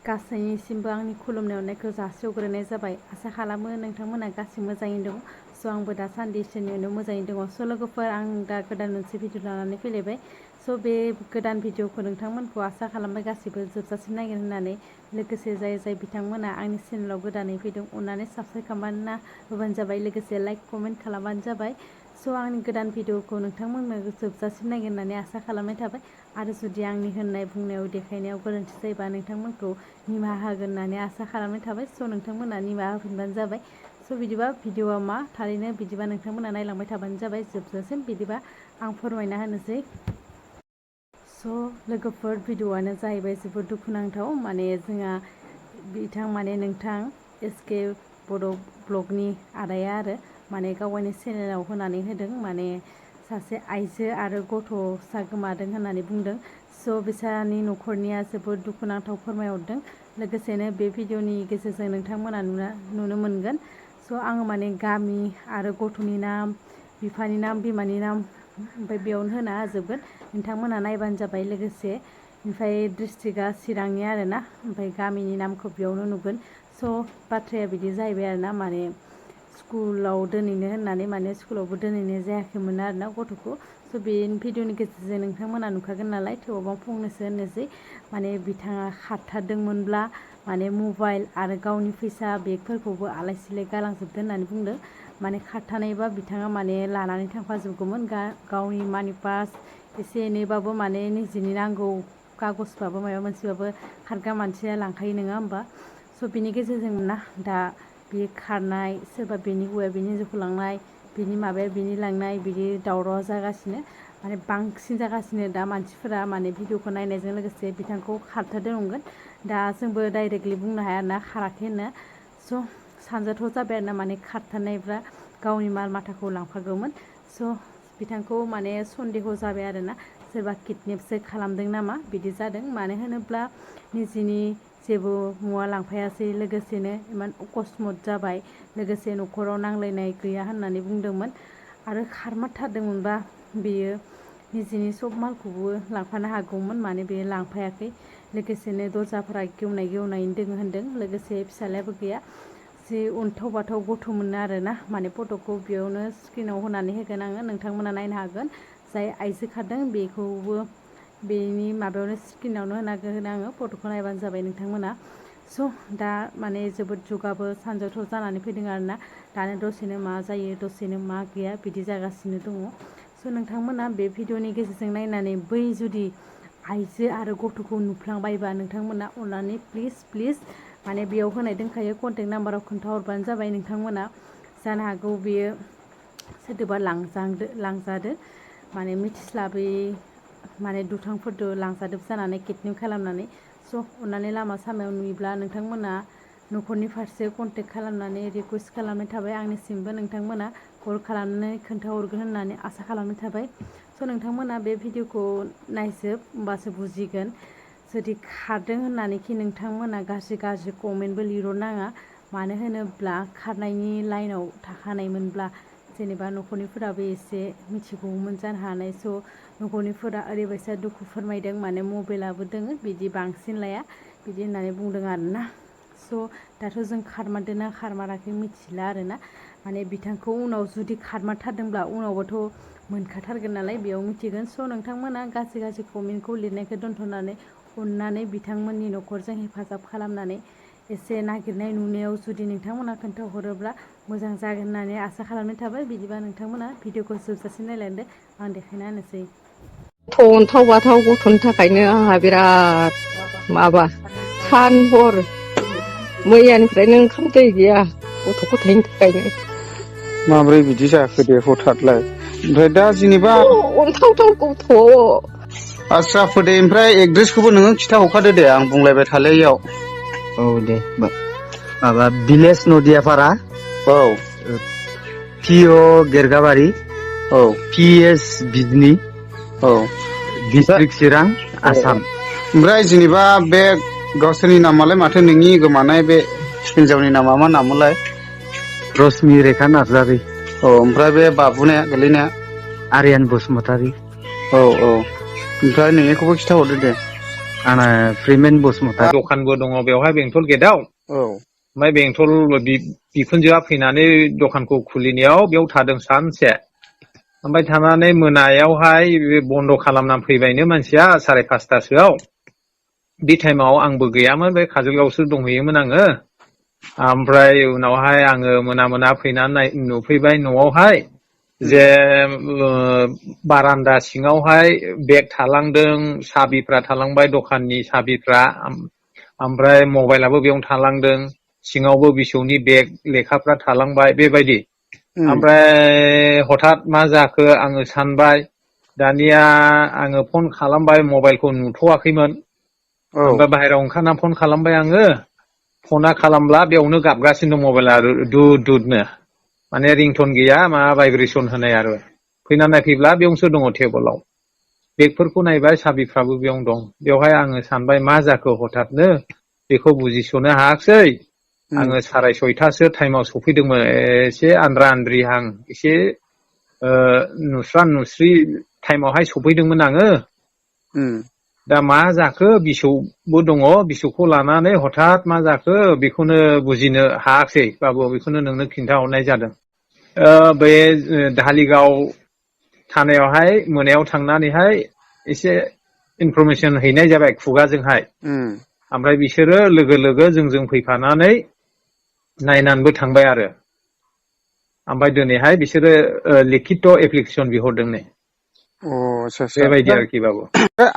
गासैनिसिमबो आंनि खुलुमनाय अननायखौ जासिहरग्रोनाय जाबाय। आसा खालामो नोंथांमोना गासैबो मोजाङैनो दं। स' आंबो दासान्दि इसोरनि अननायाव मोजाङैनो दङ। स' लोगोफोर आं दा गोदान मोनसे भिडिअ लानानै फैलायबाय। स' बे गोदान भिडिअखौ नोंथांमोनखौ आसा खालामबाय गासैबो जोबजासिम नायगोन होननानै। लोगोसे जाय बिथांमोना आंनि चेनेलाव गोदानै फैदों अननानै साबस्क्राइब खालामना होबानो जाबाय। लोगोसे लाइक कमेन्ट खालामबानो जाबाय। स' आंनि गोदान भिडिअखौ नोंथांमोननो जोबजासिम नायगोन होननानै आसा खालामनाय थाबाय। आरो जुदि आंनि होननाय बुंनायाव देखायनायाव गोरोन्थि जायोबा नोंथांमोनखौ निमाहा होगोन होननानै आसा खालामनाय थाबाय। स' नोंथांमोना निमाहा होफिनबानो जाबाय। स' बिदिबा भिडिअआ मा थारैनो बिदिबा नोंथांमोना नायलांबाय थाबानो जाबाय जोबजासिम। बिदिबा आं फोरमायना होनोसै। स' लोगोफोर भिडिअआनो जाहैबाय जोबोद दुखुनांथाव। माने जोंहा नोंथां SK बड' ब्लगनि आदाया आरो माने गावनि चेनेलाव होनानै होदों। माने सासे आइजो आरो गथ'सा गोमादों होननानै बुंदों। स' बिसोरनि न'खरनिया जोबोद दुखुनांथाव फोरमायहरदों। लोगोसेनो बे भिडिअनि गेजेरजों नोंथांमोना नुनो मोनगोन। स' आङो माने गामि आरो गथ'नि नाम, बिफानि नाम, बिमानि नाम ओमफ्राय बेयावनो होना होजोबगोन। नोंथांमोना नायबानो जाबाय। लोगोसे ओमफ्राय डिस्ट्रिक्टआ चिरांनि आरोना, ओमफ्राय गामिनि नामखौ बेयावनो नुगोन। स' बाथ्राया बिदि जाहैबाय आरोना, माने स्कुलाव दोनहैनो होननानै माने स्कुलावबो दोनहैनाय जायाखैमोन आरोना गथ'खौ। स' बे भिडिअनि गेजेरजों नोंथांमोना नुखागोन नालाय, थेवबो आं फंनैसो होननोसै। माने बिथाङा खारथारदोंमोनब्ला माने मबाइल आरो गावनि फैसा बेगफोरखौबो आलाय सिलाय गालांजोबदों होननानै बुंदों। माने खारथानायबा बिथाङा माने लानानै थांफाजोबगौमोन गावनि मानि पास एसे एनैबाबो, माने निजेनि नांगौ कागजबाबो माबा मोनसेबाबो खारग्रा मानसिया लांखायो नङा होमबा। स' बिनि गेजेरजों ना दा बे खारनाय, सोरबा बेनि हौवाया बेनि हिन्जावखौ लांनाय, बिनि माबाया बिनि लांनाय, बिदि दावराव जागासिनो माने बांसिन जागासिनो दा मानसिफोरा माने भिडिअखौ नायनायजों लोगोसे बिथांखौ खारथारदों नंगोन। दा जोंबो डाइरेक्टलि बुंनो हाया ना खाराखै होनना। स' सानजाथाव जाबाय आरो ना, माने खारथारनायब्ला गावनि माल माथाखौ लांफागौमोन। स' बिथांखौ माने सन्देह जाबाय आरोना, सोरबा किडनेपसो खालामदों नामा बिदि जादों। मानो होनोब्ला निजिनि जेबो मुवा लांफायासै, लोगोसेनो इमान अकस्मात जाबाय, लोगोसे न'खराव नांलायनाय गैया होननानै बुंदोंमोन। आरो खारमारथारदोंमोनबा बेयो निजिनि सब मालखौबो लांफानो हागौमोन, माने बेयो लांफायाखै। लोगोसेनो दरजाफोरा गेवनायैनो दोङो होनदों। लोगोसे फिसाज्लायाबो गैया। जि अन्थाव बाथाव गथ'मोन आरोना, माने फट'खौ बेयावनो स्क्रिनाव होनानै होगोन आङो, नोंथांमोना नायनो हागोन। जाय आइजो खारदों बेखौबो बेनि माबायावनो स्क्रिनावनो होगोन आङो, फट'खौ नायबानो जाबाय नोंथांमोना। स' दा माने जोबोद जुगाबो सानजौथाव जानानै फैदों आरोना। दानो दसेनो मा जायो, दसेनो मा गैया बिदि जागासिनो दङ। स' नोंथांमोना बे भिडिअनि गेजेरजों नायनानै बै जुदि आइजो आरो गथ'खौ नुफ्लांबायबा नोंथांमोना अननानै प्लिज माने बेयाव होनाय दोनखायो कन्टेक्ट नाम्बाराव खोन्थाहरबानो जाबाय। नोंथांमोना जानो हागौ बेयो सोरदोबा लांजादो, माने मिथिस्लाबै माने दुथांफोरदो लांजादों जानानै किडनेप खालामनानै। स' अननानै लामा सामायाव नुयोब्ला नोंथांमोना न'खरनि फारसे कन्टेक्ट खालामनानै रिकुवेस्ट खालामनाय थाबाय। आंनिसिमबो नोंथांमोना कल खालामनानै खोन्थाहरगोन होननानै आसा खालामनाय थाबाय। स' नोंथांमोना बे भिडिअखौ नायजोब, होमबासो बुजिगोन। जुदि खारदों होननानैखि नोंथांमोना गाज्रि कमेन्टबो लिरहरनाङा। मानो होनोब्ला खारनायनि लाइनाव थाखानायमोनब्ला जेनेबा न'खरनिफोराबो एसे मिथिगौमोन जानो हानाय। स' न'खरनिफोरा ओरैबायसा दुखु फोरमायदों, माने मबाइलाबो दोङो बिदि बांसिन लाया बिदि होननानै बुंदों आरोना। स' दाथ' जों खारमारदोंना खारमाराखै मिथिला आरोना। माने बिथांखौ उनाव जुदि खारमारथारदोंब्ला उनावबोथ' मोनखाथारगोन नालाय, बेयाव मिथिगोन। स' नोंथांमोना गाज्रि कमेन्टखौ लिरनायखौ दोन्थ'नानै अननानै बिथांमोननि न'खरजों हेफाजाब खालामनानै एसे नागिरनाय नुनायाव जुदि नोंथांमोना खोन्थाहरोब्ला मोजां जागोन होननानै आसा खालामनाय थाबाय। बिदिबा नोंथांमोना भिडिअखौ जोबजासिम नायलांदो, आं देखायना होनोसै। अन्थाव बाथाव गथ'नि थाखायनो आंहा बिराद माबा सान हर मैयानिफ्रायनो ओंखाम दै गैया गथ' गथायनि थाखायनो। माब्रै बिदि जाखो दे हथातलाय? ओमफ्राय दा जेनेबा अन्थावथाव गथ'। आस्रा फोदे, ओमफ्राय एड्रेसखौबो नोङो खिथाहरखादो दे, आं बुंलायबाय थाले इयाव। औ दे माबा भिलेज नदियापारा, औ पिअ गेरगाबारि, औ पिएस बिजनि, औ डिस्ट्रिक्ट चिरां, आसाम। ओमफ्राय जेनेबा बे गावसोरनि नामालाय माथो, नोंनि गोमानाय बे हिनजावनि नामा मा नाममोनलाय? रश्मि रेखा नार्जारि। औ, ओमफ्राय बे बाबुनाया गोलैनाया? आरियान बसुमतारि। औ, ओमफ्राय नोंनिखौबो खिथाहरदो दे। आंना फ्रिमेन बसुमतारी दखानबो दङ बेवहाय बेंटल गेटआव औ ओमफ्राय बेंटल बिखुनजोआ फैनानै दखानखौ खुलिनायाव बेयाव थादों सानसे ओमफ्राय थानानै मोनायावहाय बन्द' खालामनानै फैबायनो मानसिया 5:30सोआव बे टाइमाव आंबो गैयामोन बे काजलगावसो दंहैयोमोन आङो ओमफ्राय उनावहाय आङो मोना फैनानै नुफैबाय न'आवहाय जे बारान्दा सिङावहाय बेग थालांदों साबिफ्रा थालांबाय दखाननि साबिफ्रा ओमफ्राय मबाइलाबो बेयावनो थालांदों सिङावबो बिसौनि बेग लेखाफ्रा थालांबाय बेबायदि ओमफ्राय हठात मा जाखो आङो सानबाय दानिया आङो फन खालामबाय मबाइलखौ नुथ'वाखैमोन ओमफ्राय बाहेरायाव ओंखारना फन खालामबाय आङो फना खालामब्ला बेयावनो गाबगासिनो दं मबाइला दुदनो माने रिंटन गैया मा भाइब्रेसन होनाय आरो फैना नायफैब्ला बेयावसो दङ टेबोलाव बेगफोरखौ नायबाय साबिफ्राबो बेयावनो दं बेवहाय आङो सानबाय मा जाखो हठातनो बेखौ बुजिस'नो हायाखिसै आङो 6:30सो टाइमाव सफैदोंमोन एसे आन्द्रा आन्द्रिहां एसे नुस्रा नुस्रि टाइमावहाय सफैदोंमोन आङो दा मा जाखो बिसौबो दङ बिसौखौ लानानै हठात मा जाखो बेखौनो बुजिनो हायाखिसै बाबु बेखौनो नोंनो खिन्थाहरनाय जादों बे धालिगाव थानायावहाय मोनायाव थांनानैहाय एसे इनफरमेसन हैनाय जाबाय खुगाजोंहाय ओमफ्राय बिसोरो लोगो जोंजों फैफानानै नायनानैबो थांबाय आरो ओमफ्राय दिनैहाय बिसोरो लिखित एप्लिकेसन बिहरदों नै बेबायदि आरोखि बाबु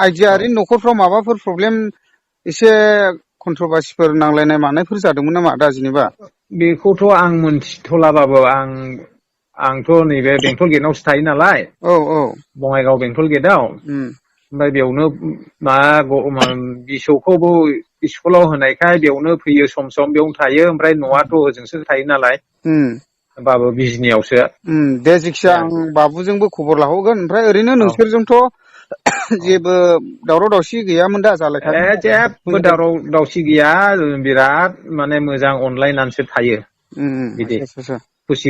आइजोआरि न'खरफ्राव माबाफोर प्रब्लेम एसे कन्ट्रभार्सिफोर नांलायनाय मानायफोर जादोंमोन नामा दा जेनेबा बेखौथ' आं मोनथिथ'लाबाबो आंथ' नैबे बेंटल गेटआवसो थायो नालाय बङाइगाव बेंटल गेटआव ओमफ्राय बेयावनो बिसौखौबो स्कुलाव होनायखाय बेयावनो फैयो सम बेयावनो थायो ओमफ्राय न'आथ' ओजोंसो थायो नालाय बाबु बिजनियावसो दे जिखिजाया आं बाबुजोंबो खबर लाहरगोन ओमफ्राय ओरैनो नोंसोरजोंथ' जेबो दावराव दावसि गैयामोन दा जालायखादों जेबो दावराव दावसि गैया बिराद माने मोजां अनलायनानैसो थायो बिदि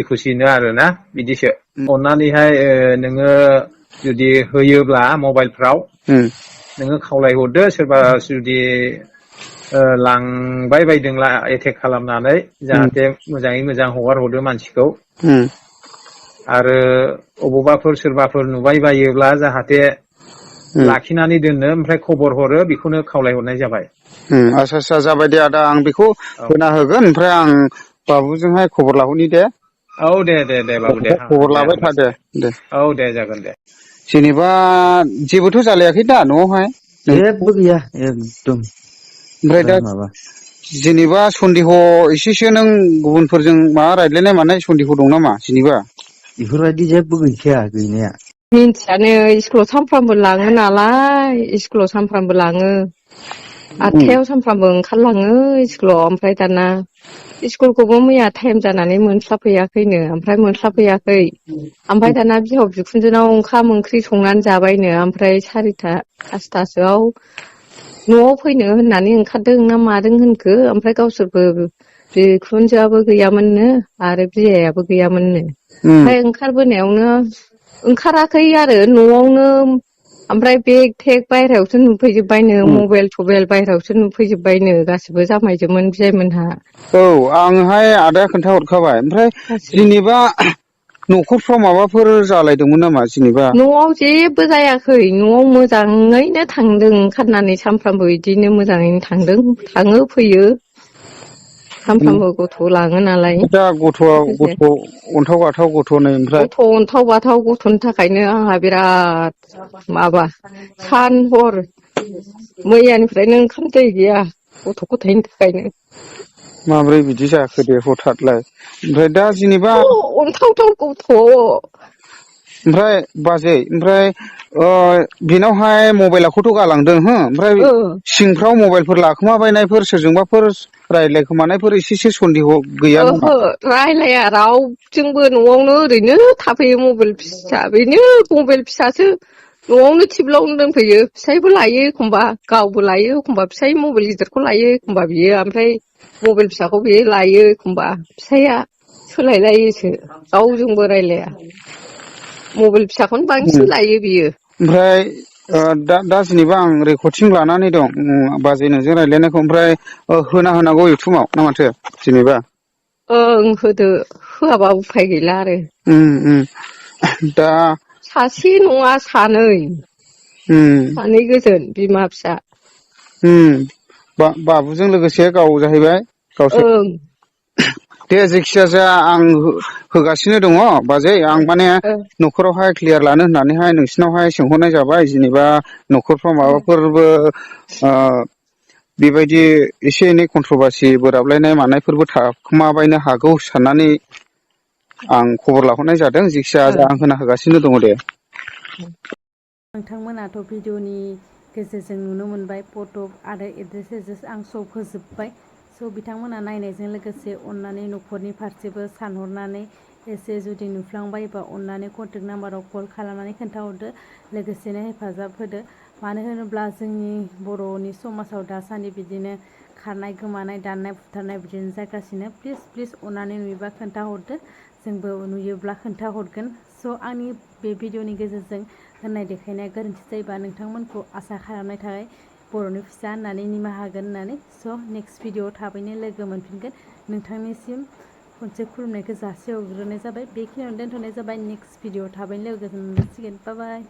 खुसिनो आरोना बिदिसो अननानैहाय नोङो जुदि होयोब्ला मबाइलफ्राव नोङो खावलायहरदो सोरबा जुदि लांबाय बायदोंला एटेक खालामनानै जाहाथे मोजाङै मोजां हगार हरदो मानसिखौ आरो अबावबाफोर सोरबाफोर नुबाय बायोब्ला जाहाथे लाखिनानै दोननो ओमफ्राय खबर हरो बेखौनो खावलायहरनाय जाबाय आच्छा जाबाय दे आदा आं बेखौ होना होगोन ओमफ्राय आं बाबुजोंहाय खबर लाहरनि दे औ दे बाबु दे खबर लाबाय था दे औ दे जागोन दे जेनेबा जेबोथ' जालायाखै दा न'आवहाय जेबो गैया एकदम ओमफ्राय दा माबा जेनेबा सन्देह एसेसो नों गुबुनफोरजों माबा रायज्लायनाय मानाय सन्देह दं नामा जेनेबा बेफोरबायदि जेबो गैखाया गैनाया मिन्थियानो स्कुलाव सानफ्रामबो लाङो नालाय स्कुलाव सानफ्रामबो लाङो 8टायाव सानफ्रामबो ओंखारलाङो स्कुलाव ओमफ्राय दाना स्कुलखौबो मैया टाइम जानानै मोनस्लाबहैयाखैनो ओमफ्राय मोनस्लाबहैयाखै ओमफ्राय दाना बिहाव बिखुनजोनाव ओंखाम ओंख्रि संनानै जाबायनो ओमफ्राय 4टा 5टासोआव न'आव फैनो होननानै ओंखारदों ना मादों होनखो ओमफ्राय गावसोरबो बिखुनजोआबो गैयामोननो आरो बियायाबो गैयामोननो ओमफ्राय ओंखारबोनायावनो ओंखाराखै आरो न'आवनो ओमफ्राय बेग थेग बायहेरायावसो नुफैजोबबायनो मबाइल थबाइल बायहेरायावसो नुफैजोबबायनो गासिबो जामायजोबमोन बियायमोनहा औ आंहाय आदाया खोन्थाहरखाबाय ओमफ्राय जेनेबा न'खरफ्राव माबाफोर जालायदोंमोन नामा जेनेबा न'आव जेबो जायाखै न'आव मोजाङैनो थांदों ओंखारनानै सानफ्रामबो बिदिनो मोजाङैनो थाङो फैयो सानफ्रामबो गथ' लाङो नालाय दा गथ' अन्थाव बाथाव गथ'नो ओमफ्राय गथ' अन्थाव बाथाव गथ'नि थाखायनो आंहा बिराद माबा सान हर मैयानिफ्रायनो ओंखाम दै गैया गथ' गथायनि थाखायनो माब्रै बिदि जाखो दे हथातलाय ओमफ्राय दा जेनेबा अन्थावथाव गथ' ओमफ्राय बाजै ओमफ्राय बेनावहाय मबाइलखौथ' गालांदों हो ओमफ्राय सिंफ्राव मबाइलफोर लाखोमाबायनायफोर सोरजोंबाफोर रायज्लायखोमानायफोर एसेसो सन्देह गैया नामा रायलाया रावजोंबो न'आवनो ओरैनो थाफैयो मबाइल फिसा बेनो मबाइल फिसासो न'आवनो टिभिलावनो दोनफैयो फिसायबो लायो एखमबा गावबो लायो एखमबा फिसाय मबाइल गिदिरखौ लायो एखमबा बियो ओमफ्राय मबाइल फिसाखौ बियो लायो एखमबा फिसाया सोलायलायोसो रावजोंबो रायलाया मबाइल फिसाखौनो बांसिन लायो बियो ओमफ्राय दा जेनेबा आं रेकर्डिं लानानै दं बाजै नोंजों रायज्लायनायखौ ओमफ्राय होनांगौ इउटुबाव ना माथो जेनेबा ओं होदो होआबा उफाय गैला आरो दा सासे नङा सानै गोजोन बिमा फिसा बाबुजों लोगोसे गाव जाहैबाय गावसो ओं दे जेखिया जाया आं होगासिनो दङ बाजै आं माने न'खरावहाय क्लियार लानो होननानैहाय नोंसिनावहाय सोंहरनाय जाबाय जेनेबा न'खरफ्राव माबाफोरबो बेबायदि एसे एनै कन्ट्रभारसि बोराबलायनाय मानायफोरबो थाखोमाबायनो हागौ साननानै आं खबर लाहरनाय जादों जेखिजाया आं होना होगासिनो दङ दे। नोंथांमोनाथ' भिडिअनि गेजेरजों नुनो मोनबाय फट' आरो एड्रेस आं सब होजोब्बाय। स' बिथांमोना नायनायजों लोगोसे अननानै न'खरनि फारसेबो सानहरनानै एसे जुदि नुफ्लांबायोबा अननानै कन्टेक्ट नाम्बाराव कल खालामनानै खोन्थाहरदो लोगोसेनो हेफाजाब होदो। मानो होनोब्ला जोंनि बर'नि समाजाव दासान्दि बिदिनो खारनाय गोमानाय दाननाय बुथारनाय बिदिनो जागासिनो प्लिज अननानै नुयोबा खोन्थाहरदो जोंबो नुयोब्ला खोन्थाहरगोन। स' आंनि बे भिडिअनि गेजेरजों होननाय देखायनाया गोरोन्थि जायोबा नोंथांमोनखौ आसा खालामनाय थाबाय बर'नि फिसा होननानै निमाहा होगोन होननानै। स' नेक्स्ट भिडिअ थाबैनो लोगो मोनफिनगोन। नोंथांनिसिम खनसे खुलुमनायखौ जासिहरग्रोनाय जाबाय। बेखिनियावनो दोनथ'नाय जाबाय। नेक्स्ट भिडिअ थाबैनो लोगो मोनसिगोन। बाय बाय।